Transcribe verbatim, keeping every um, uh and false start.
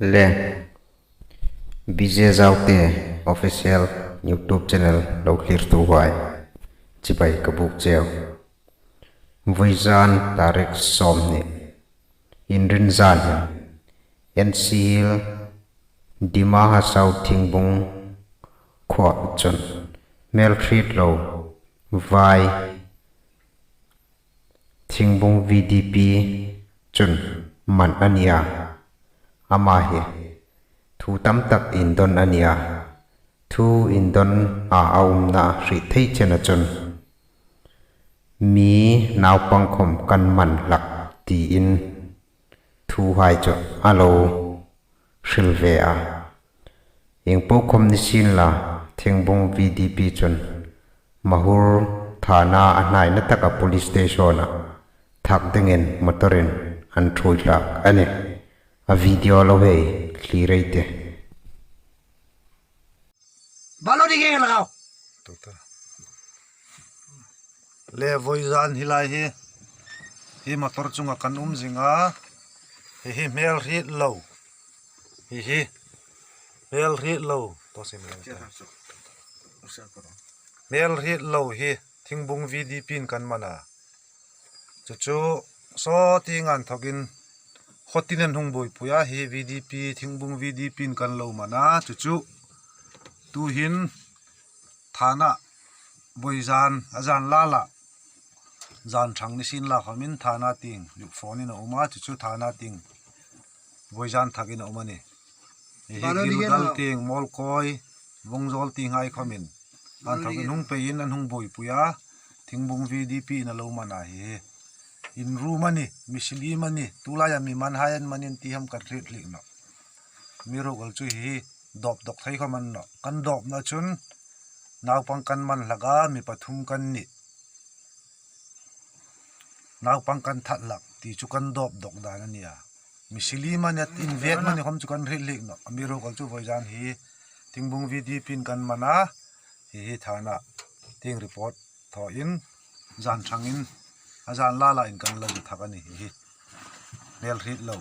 Le, B J Zaute Official YouTube channel lo thlirtuhai, chibai ka buk cheu. Vawizan tarik sawmhni, inrinzan hin, N C Hill, Dima Hasao Thingbung khuo chun hmelhriet lo vai Thingbung V D P chun man a nih a. Ama hi thu tam tak indon a nih a. Thu indon a, a umna hriet thei chena chun mi naupang khom kan man hlak tiin thuhai chu a lo hril ve a. Ieng po khom ni sien la, Thingbung V D P chun Mahur thana a hnaina taka police station-a thak dingin motor-in an ṭhuoi hlak a nih. A video lo hei thlir ei tih. Balo di ke lagao. Le, vawizan hi lai hi, hi motor chunga kan um zing a, hi hi hmelhriet lo, hi hi hmelhriet lo, to sim le. Hmelhriet lo hi Thingbung V D P-in kan man a. Chu chu, saw tieng inthokin, khawtin an hung buoipui a, hi V D P, Thingbung V D P-in kan lo man a, chu chu. Tuhin, thana, vawizan, a zan la la, zan ṭhang ni sien la khomin thana tieng, luk phone-in a um a, chu chu thana tieng, vawizan thakin a um a nih. Hi hi Gilgal tieng, Mawlkawi, Vawngzawl tienghai khomin an thakin hung peiin an hung buoipui a, Thingbung V D P-in a lo man a hi hi. Inru mani, misli mani, tulaia mi manhai an manin ti ham kan hriet hlak nawh. Amiruokchu hi hi dawp dawk thei khom a ni nawh. Kan dawpna chun naupang kan man hlak a, mi pathum kan nih. Naupang kan that hlak ti chu kan dawp dawk dan a nih a. Misli mani, invek mani khom chu kan hriet hlak nawh. Amiruokchu vawizan hi Thingbung V D P-in kan man a, hi hi thana tieng report thawin, zan ṭhangin, a zan la la in kan lo thak a nih hi hi. Hmelhriet lo.